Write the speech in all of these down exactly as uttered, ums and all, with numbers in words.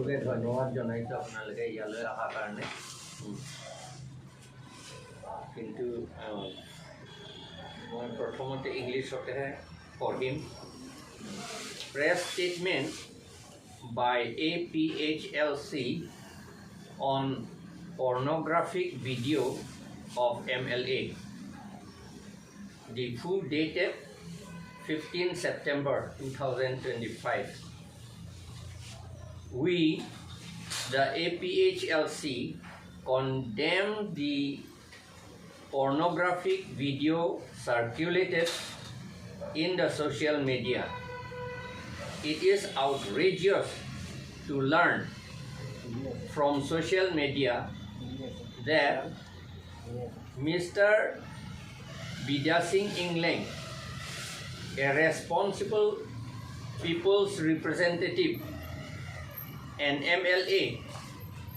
ধন্যবাদ জনাইছো আপোনালোকে ইয়ালৈ অহাৰ কাৰণে। উম। কিন্তু, আহ, মই প্ৰথমতে ইংলিছতেহে পঢ়িম। Press statement by A P H L C on pornographic video of M L A. Diphu, dated fifteen September two thousand twenty-five. We, the A P H L C, condemn the pornographic video circulated in the social media. It is outrageous to learn from social media that Mister Bidya Sing Engleng, a responsible people's representative, an M L A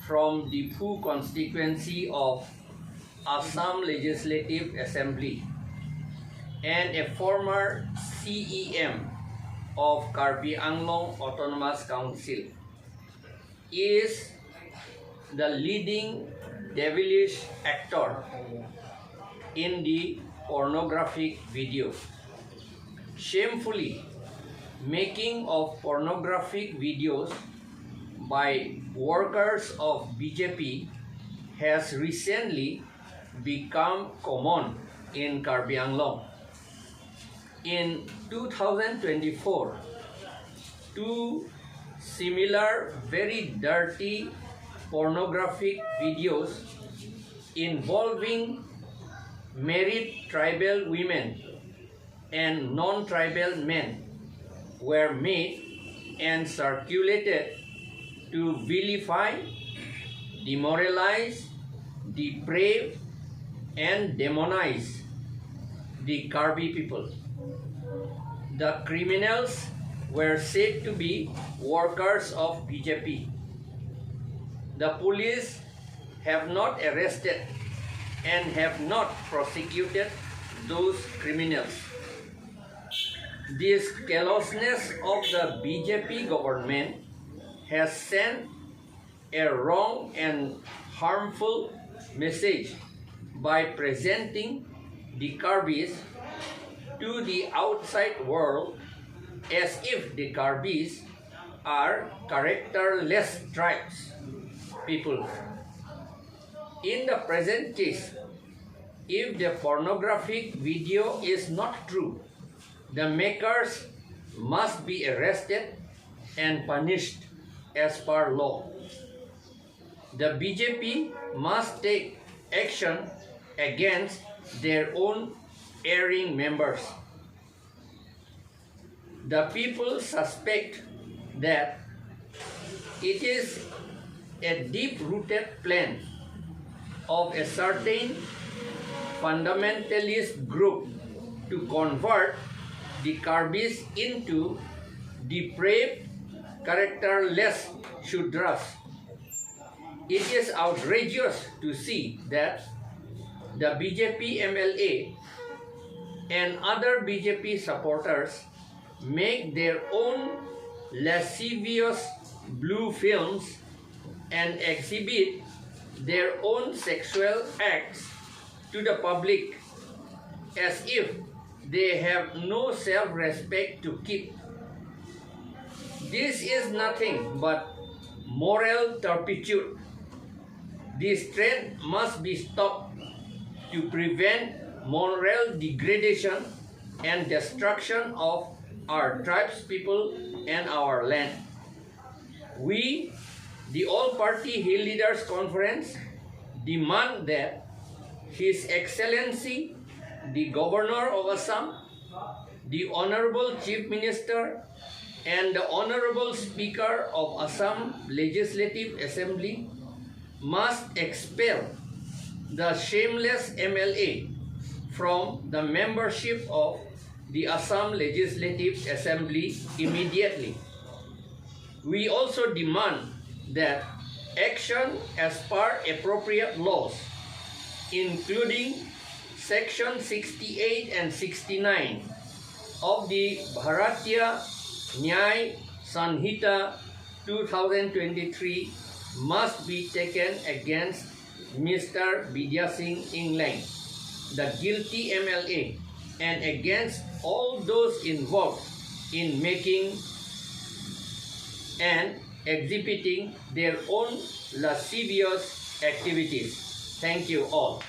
from Diphu constituency of Assam Legislative Assembly, and a former C E M of Karbi Anglong Autonomous Council, is the leading devilish actor in the pornographic video. Shamefully, making of pornographic videos by workers of B J P has recently become common in Karbi Anglong. In two thousand twenty-four, two similar very dirty pornographic videos involving married tribal women and non-tribal men were made and circulated to vilify, demoralize, deprave, and demonize the Karbi people. The criminals were said to be workers of B J P. The police have not arrested and have not prosecuted those criminals. This callousness of the B J P government has sent a wrong and harmful message by presenting the Karbis to the outside world as if the Karbis are characterless tribes, people. In the present case, if the pornographic video is not true, the makers must be arrested and punished as per law. The B J P must take action against their own erring members. The people suspect that it is a deep-rooted plan of a certain fundamentalist group to convert the Karbis into depraved, characterless Shudras. It is outrageous to see that the B J P M L A and other B J P supporters make their own lascivious blue films and exhibit their own sexual acts to the public as if they have no self-respect to keep. This is nothing but moral turpitude. This trend must be stopped to prevent moral degradation and destruction of our tribes people and our land. We, the All Party Hill Leaders Conference, demand that His Excellency, the Governor of Assam, the Honorable Chief Minister, and the Honorable Speaker of Assam Legislative Assembly must expel the shameless M L A from the membership of the Assam Legislative Assembly immediately. We also demand that action as per appropriate laws, including Section sixty-eight and sixty-nine of the Bharatiya Nyay Sanhita two thousand twenty-three must be taken against Mister Bidya Singh Engleng, the guilty M L A, and against all those involved in making and exhibiting their own lascivious activities. Thank you all.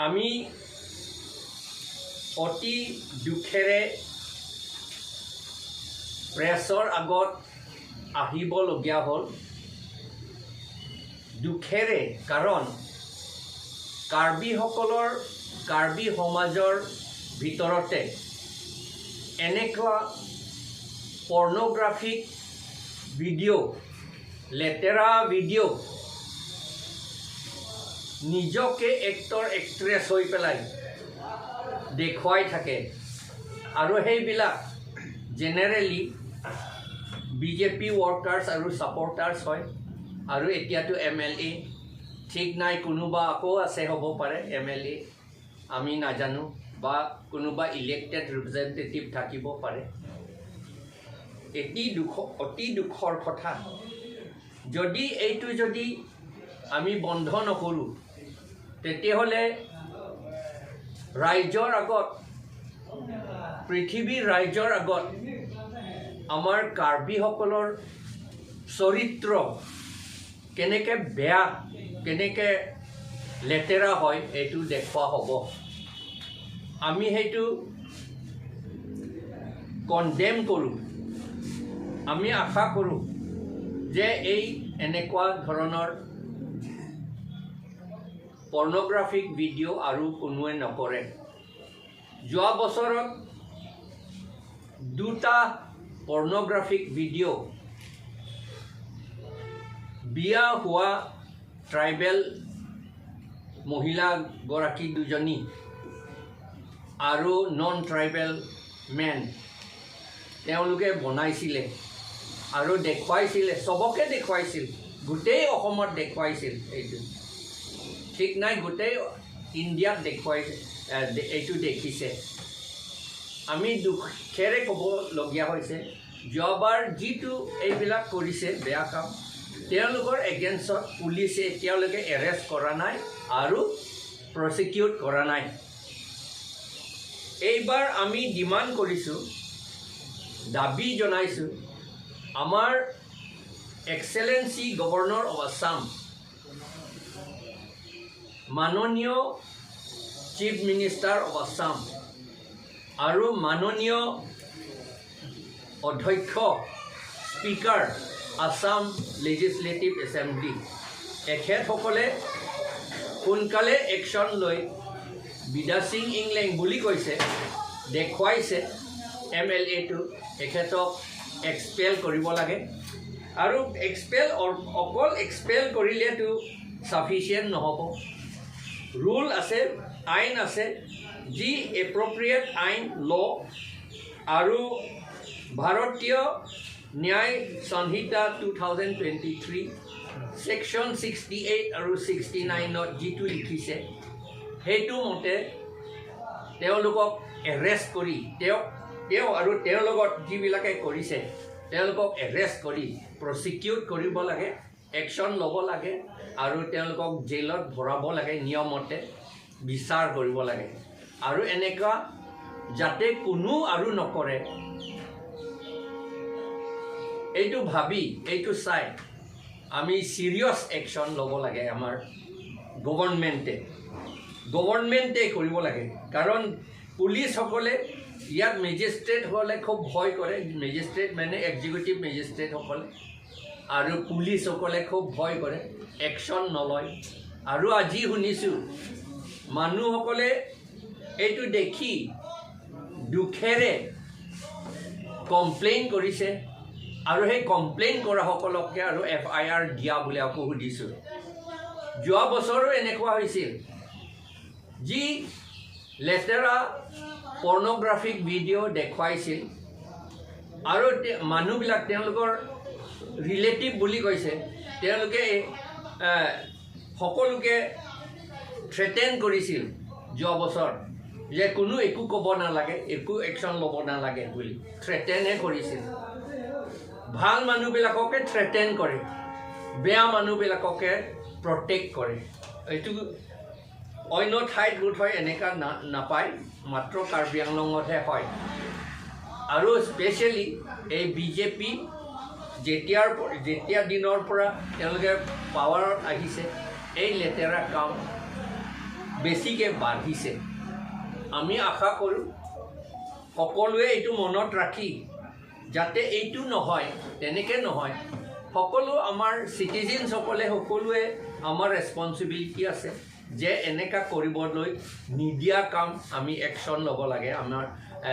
আমি অতি দুখেৰে প্ৰেছৰ আগত আহিবলগীয়া হ'ল। দুখেৰে, কাৰণ কাৰ্বিসকলৰ, কাৰ্বি সমাজৰ ভিতৰতে এনেকুৱা পৰ্ণগ্ৰাফিক ভিডিঅ', লেতেৰা ভিডিঅ', নিজকে এক্টৰ এক্ট্ৰেছ হৈ পেলাই দেখুৱাই থাকে। আৰু সেইবিলাক generally B J P workers আৰু ছাপৰ্টাৰ্ছ হয়। আৰু এতিয়াতো এম এল এ, ঠিক নাই, কোনোবা আকৌ আছে, হ'ব পাৰে এম এল এ, আমি নাজানো, বা কোনোবা ইলেক্টেড ৰিপ্ৰেজেণ্টেটিভ থাকিব পাৰে। এটি দুখ, অতি দুখৰ কথা। যদি এইটো যদি আমি বন্ধ নকৰোঁ, তেতিয়াহ'লে ৰাইজৰ আগত, পৃথিৱীৰ ৰাইজৰ আগত আমাৰ কাৰ্বিসকলৰ চৰিত্ৰ কেনেকে বেয়া, কেনেকে লেতেৰা হয়, এইটো দেখুওৱা হ'ব। আমি সেইটো কণ্ডেম কৰোঁ। আমি আশা কৰোঁ যে এই এনেকুৱা ধৰণৰ পৰ্ণগ্ৰাফিক ভিডিঅ' আৰু কোনোৱে নকৰে। যোৱা বছৰত দুটা পৰ্ণগ্ৰাফিক ভিডিঅ', বিয়া হোৱা ট্ৰাইবেল মহিলাগৰাকী দুজনী আৰু নন ট্ৰাইবেল মেন, তেওঁলোকে বনাইছিলে আৰু দেখুৱাইছিলে, চবকে দেখুৱাইছিল, গোটেই অসমত দেখুৱাইছিল এইটো। ঠিক নাই, গোটেই ইণ্ডিয়াত দেখুৱাইছে, এ, দে-, এইটো দেখিছে। আমি দুখেৰে ক'বলগীয়া হৈছে, যোৱাবাৰ যিটো এইবিলাক কৰিছে বেয়া কাম, তেওঁলোকৰ এগেইনষ্টত পুলিচে এতিয়ালৈকে এৰেষ্ট কৰা নাই আৰু প্ৰচিকিউট কৰা নাই। এইবাৰ আমি ডিমাণ্ড কৰিছোঁ, দাবী জনাইছোঁ, আমাৰ এক্সেলেঞ্চি গভৰ্ণৰ অৱ আছাম, মাননীয় চিফ মিনিষ্টাৰ অৱ আছাম আৰু মাননীয় অধ্যক্ষ স্পীকাৰ আছাম লেজিছলেটিভ এছেম্বলি, এখেতসকলে সোনকালে একশ্যন লৈ বিদ্যা সিং ইংলেং বুলি কৈছে, দেখুৱাইছে এম এল এটো, এখেতক এক্সপেল কৰিব লাগে। আৰু এক্সপেল অ-, অকল এক্সপেল কৰিলেতো ছাফিচিয়েণ্ট নহ'ব। ৰুল আছে, আইন আছে, যি এপ্ৰপ্ৰিয়েট আইন, ল' আৰু Bharatiya Nyaya Sanhita two thousand twenty three section sixty eight আৰু ছিক্সটি নাইনত যিটো লিখিছে, সেইটো মতে তেওঁলোকক এৰেষ্ট কৰি, তেওঁ, তেওঁ আৰু তেওঁৰ লগত যিবিলাকে কৰিছে, তেওঁলোকক এৰেষ্ট কৰি, প্ৰচিকিউট কৰিব লাগে, একশ্যন ল'ব লাগে আৰু তেওঁলোকক জেলত ভৰাব লাগে, নিয়মমতে বিচাৰ কৰিব লাগে। আৰু এনেকুৱা যাতে কোনো আৰু নকৰে, এইটো ভাবি, এইটো চাই আমি ছিৰিয়াছ একশ্যন ল'ব লাগে আমাৰ গভৰ্ণমেণ্টে। গভৰ্ণমেণ্টে কৰিব লাগে, কাৰণ পুলিচসকলে ইয়াত মেজিষ্ট্ৰেটসকলে খুব ভয় কৰে, মেজিষ্ট্ৰেট মানে এক্সিকিউটিভ মেজিষ্ট্ৰেটসকলে, আৰু পুলিচসকলে খুব ভয় কৰে, একশ্যন নলয়। আৰু আজি শুনিছোঁ, মানুহসকলে এইটো দেখি দুখেৰে কমপ্লেইন কৰিছে, আৰু সেই কমপ্লেইন কৰাসকলকে আৰু এফ আই আৰ দিয়া বুলি আকৌ শুনিছোঁ। যোৱা বছৰো এনেকুৱা হৈছিল, যি লেতেৰা পৰ্ণগ্ৰাফিক ভিডিঅ' দেখুৱাইছিল আৰু তে-, মানুহবিলাক তেওঁলোকৰ ৰিলেটিভ বুলি কৈছে, তেওঁলোকে, এ, সকলোকে থ্ৰেটেন কৰিছিল যোৱা বছৰ। যে কোনো একো ক'ব নালাগে, একো একশ্যন ল'ব নালাগে বুলি থ্ৰেটেনহে কৰিছিল। ভাল মানুহবিলাককে থ্ৰেটেন কৰে, বেয়া মানুহবিলাককে প্ৰটেক্ট কৰে। এইটো অন্য ঠাইত বোধ হয় এনেকা না নাপায়, মাত্ৰ কাৰ্বি আংলঙতহে হয়। আৰু স্পেচিয়েলি এই বিজেপি যেতিয়াৰ প- যেতিয়া দিনৰ পৰা তেওঁলোকে পাৱাৰত আহিছে, এই লেতেৰা কাম বেছিকে বাঢ়িছে। আমি আশা কৰোঁ সকলোৱে এইটো মনত ৰাখি যাতে এইটো নহয়, তেনেকে নহয়, সকলো আমাৰ চিটিজেনসকলে সকলোৱে আমাৰ ৰেছপনচিবিলিটি আছে যে এনেকা কৰিবলৈ নিদিয়া কাম আমি একশ্যন ল'ব লাগে। আমাৰ, এ,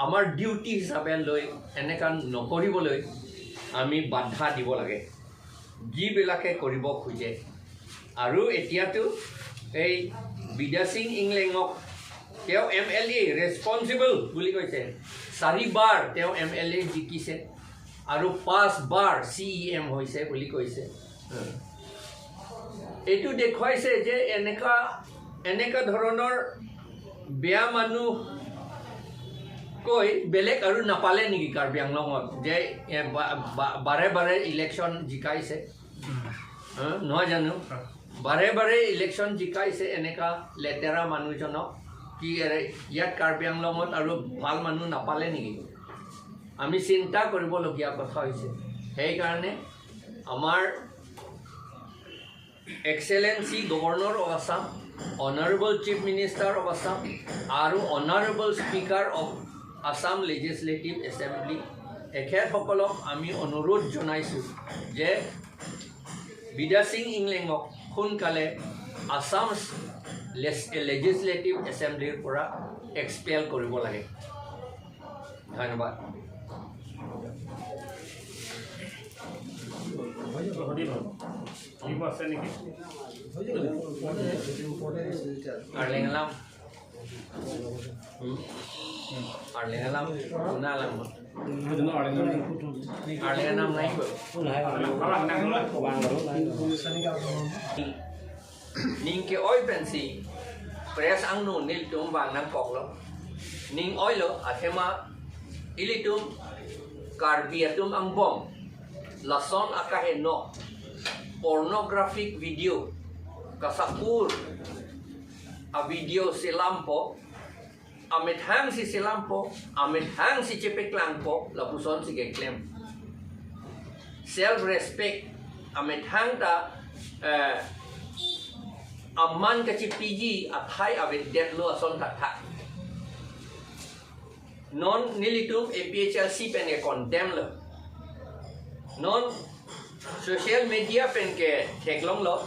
আমাৰ ডিউটি হিচাপে লৈ এনেকা নকৰিবলৈ আমি বাধা দিব লাগে, যিবিলাকে কৰিব খোজে। আৰু এতিয়াতো এই বিদ্যা সিং ইংলেঙক তেওঁ এম এল এ ৰেছপনচিবল বুলি কৈছে। চাৰিবাৰ তেওঁ এম এল এ জিকিছে আৰু পাঁচবাৰ চি ই এম হৈছে বুলি কৈছে। এইটো দেখুৱাইছে যে এনেকা, এনেকা ধৰণৰ বেয়া মানুহ কৈ বেলেগ আৰু নাপালে নেকি কাৰ্বি আংলঙত যে এ, বা- বা- বাৰে বাৰে ইলেকশ্যন জিকাইছে? হা, নহয় জানো? বাৰে বাৰে ইলেকশ্যন জিকাইছে এনেকা লেতেৰা মানুহজনক। কি এৰে ইয়াত কাৰ্বি আংলঙত আৰু ভাল মানুহ নাপালে নেকি? আমি চিন্তা কৰিবলগীয়া কথা হৈছে। সেইকাৰণে আমাৰ Excellency Governor of Assam, Honorable Chief Minister of Assam আৰু Honorable Speaker of Assam Legislative Assembly, এখেতসকলক আমি অনুৰোধ জনাইছোঁ যে বিদ্যা সিং ইংলেঙক সোনকালে আছাম লেজ- লেজিছলেটিভ এছেম্বলিৰ পৰা এক্সপেল কৰিব লাগে। ধন্যবাদ। কিবা আছে নেকি? Arleng alam. Hmm? Arleng alam. Kuna alam. Arleng alam nai ko. Ning ke-oi pensi press angno nelitum vang nangkoklo. Ning oilo athema ilitum Karbi atum angbong lason akaheno pornographic video, kasakur a video selampo, amethang si selampo, amethang si chepeklangpo, lapuson si keklem. Self respect, amethang ta, eh, aman kachepiji athai avedetlo ason thakthak. Non nelitum A P H L C pen ke condemn lo. Non social media pen ke theklonglo.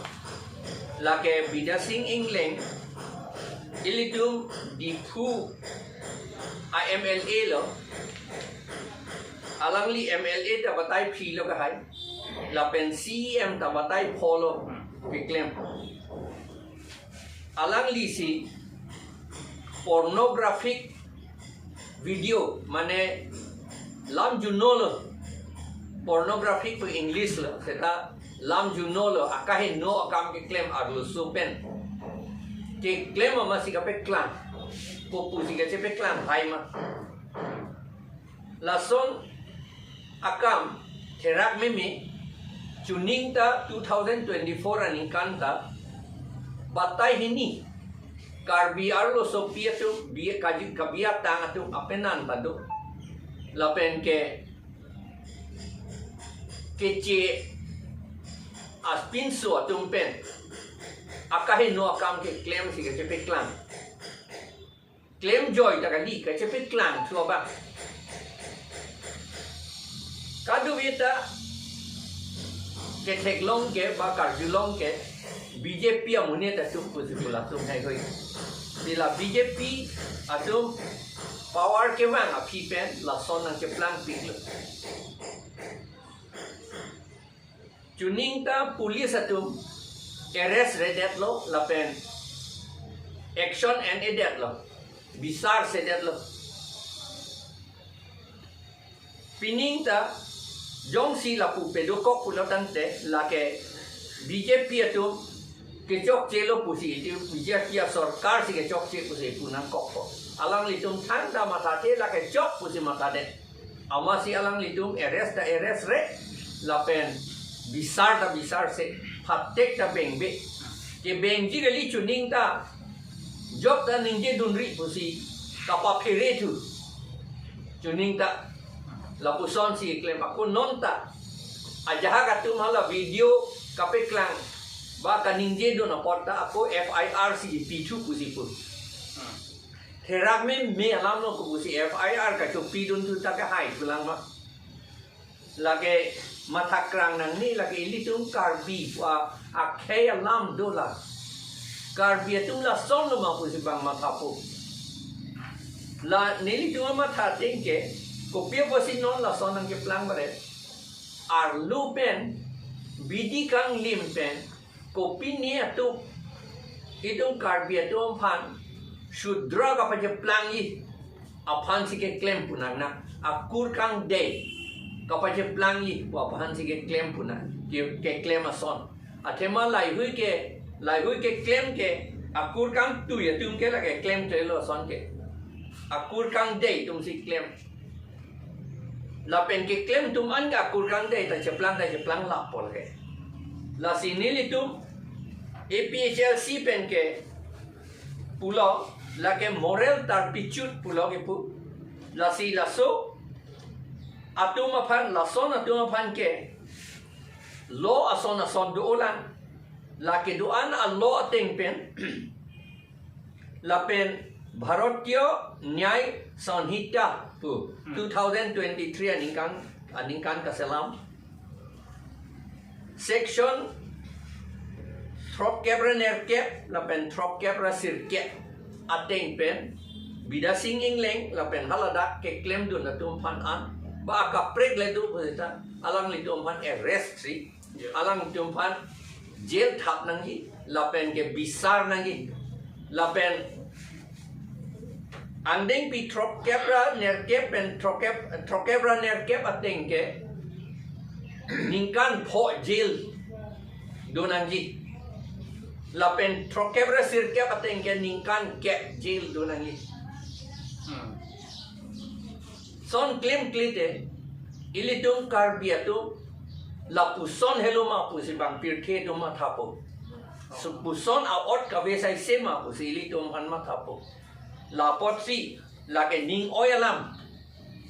Lake Bidya Sing Engleng, ilitum Diphu a M L A lo. Alangli M L A ta batai philo kahai. Lapen C E M ta batai pholo keklem. Alangli si pornographic video, mane lam junolo, pornographic to English lo, seta lam junolo, akaheno akam keklem arloso pen. Keklem ama si kapeklang, kopu si kachepeklang hai ma. Lason akam therak meme, chuning ta two thousand twenty-four aningkan ta batai hini Karbi arlosopi atum bi kaji kabiatang atum apenan bado. Lapen ke keche aspinso atum pen akaheno akam keklem si kachepeklang. Klem joy ta kali, kachepeklang thu abang. Kadokave ta ketheklong ke ba karjulong ke B J P amonit atum pusi pula atum hai hoi. Sila B J P atum power kevang aphi pen lason nangkeplang piklo. Chuning ta police atum arrest redetlo lapen action en-edetlo, bisar sedetlo. Pining ta jongsi lapu pedokok pulo tangte lake B J P atum Kechokche lo pusi, iti B J P asorkar si kechokche pusi pu nangkokpo. Alanglitum thangta mathathe, la kechok pusi mathadet. Amatsi alanglitum arrest ta arrest-re, lapen bisar ta bisarse, phatek ta bengbe. Kebengji kali, chuning ta jok ta ningjedunri pusi kapaphere thu. Chuning ta lapusonsi klem, ako non ta ajahak atum hala video kapeklang, ba kaningjedun apot ta ako F I R si pi thu pusi pu. Therak meme alam lo ko pusi F I R kachopidun thu ta kahai thulang ma. Lake mathakrang nangne, lake ilitum Karbi pu akhei alam do la. Karbi atum lason lo ma pusi bang mathapo. La nelitum amatha ateng ke, kopi apotsi non lason nangkeplang baret? Arlo pen, bidi kanglim pen, kopine atum, itum Karbi atum aphan Shudra kapacheplangji aphansi keklem pu nang na, akur kangdei kapacheplangji pu aphansi keklem pu nang, ke, keklem ason. Athema laihui ke, laihui keklem ke, akur kangtui atum ke lake klemkle lo ason ke. Akur kangdei atumsi klem. Lapen keklem atum an ke akur kangdei ta cheplang ta cheplang lappo lake. Lasi nelitum A P H L C pen ke pulo, lake moral turpitude pulo kepu. Lasi laso atum aphan, lason atum aphan ke law ason ason do-olang. Lake do-an a-law ateng pen, lapen Bharatiya Nyay Sanhita pu, Hmm. two thousand twenty-three aningkan, aningkan kaselam, section throkkep ra nerkep lapen throkkep ra sirkep ateng pen Bidya Sing Engleng lapen haladak keklemdun atum aphan an, ba akaprek le do pusita, alanglitum aphan arrest-ri, Yeah. alanglitum aphan jail thap nangji, lapen ke bisar nangji, lapen angdengpi throkkep ra nerkep pen throkkep, throkkep ra nerkep ateng ke ningkan pho jail do nangji. Lapen throkkep ra sirkep ateng ke ningkan kep jail do nangji. Hmm. Son klemkle te, ilitum Karbi atum lapuson helo ma pusi bang pirthe atum mathapo. Lapuson a-ot kave saise ma pusi ilitum aphan mathapo. Lapotsi lake ning oi alam,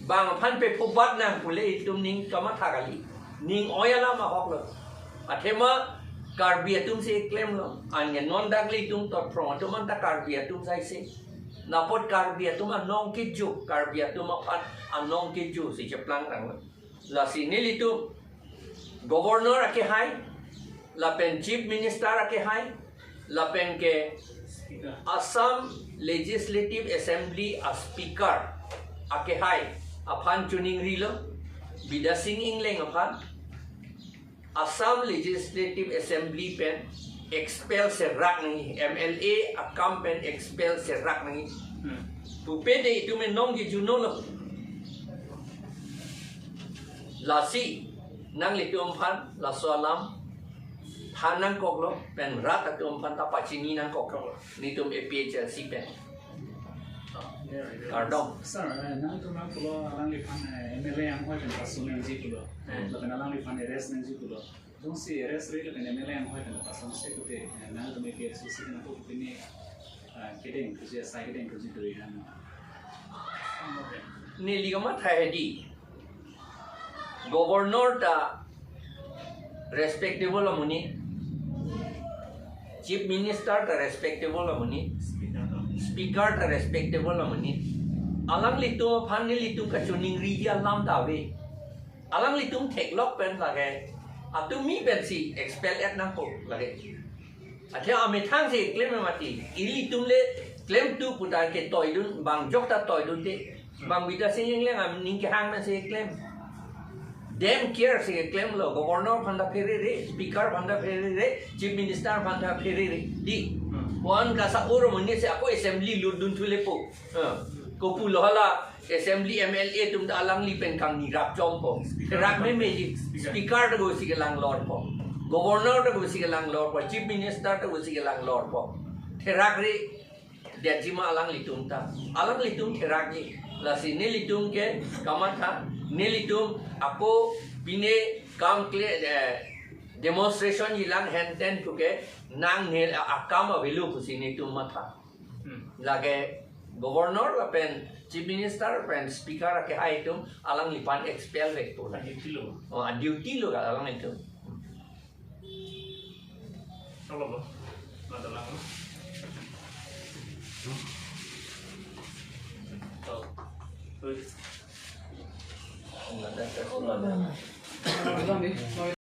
bang aphan pephobat nang pule itum ning kamatha kali. Ning oi alam ahok lo. Athema Karbi atumsi klemlo. Anke non daklitum totphrong atum anta Karbi atum saise. Lapot Karbi atum anong kejo, Karbi atum aphan anong kejosi cheplang tanglo. Lasi nelitum Governor akehai, lapen Chief Minister akehai, lapen ke Assam Legislative Assembly a-Speaker akehai aphan choningrilo, Bidya Sing Engleng aphan Assam Legislative Assembly pen expel serak nangji, M L A akam pen expel serak nangji. Hmm. Pupe de itum enong ke juno lo. Lasi nanglitum aphan laso alam than nangkoklo, pen rat atum aphan ta pachini nangkoklo, nelitum A P H L C pen. Kardom. Sir, eh, nangtum nangpulo alangliphan, eh, M L A anghoi pen pasun nangji pulo. Hmm. Lapen alangliphan arrest nangji pulo. Jongsi arrest-re lapen M L A anghoi pen pasunse pute, eh, nangtum A P H L C pen ako pine, eh, kedeng thuji, asai kedeng thuji do-i han. Neli kamatha hedi. Governor ta respectable amonit. Chief Minister ta respectable amonit. Speaker ta respectable amonit. Alanglitum aphan nelitum kachoningriji alam ta ave. Alanglitum theklok pen lake, atumi pensi expel-et nangpo lake. Athe amethangsi klem mati. Ilitum le klemtu puta ke toidun, bang jok ta toidunde. Bang Bidya Sing Engleng aning kehang pensi klem. Dem care si klemlo, Governor aphan ta pherere, Speaker aphan ta pherere, Chief Minister aphan ta pherere. Di. Hmm. Wan kasa uro muni si ako assembly lutdun thulepo. Eh, kopulo hala assembly M L A atum ta alangli pen kangni rapchompo. Speaker. Rak meme ji, Speaker. Speaker ta go si kelang lorpo. Governor ta pusi kelang lorpo, Chief Minister ta pusi kelang lorpo. Therakri detji ma alanglitum ta. Alanglitum therakji. Lasi nelitum ke kamatha, nelitum ako pine kam kle, eh, demonstration jilang henten puke nang nel akam avelo pusi netum matha. Hmm. Lake governor lapen chief minister pen speaker akehai atum alangliphan expel vekpo na. Duty lo. Oh, a duty lo ka alanglitum. Hello, hello. Madalang. Oh. Oi.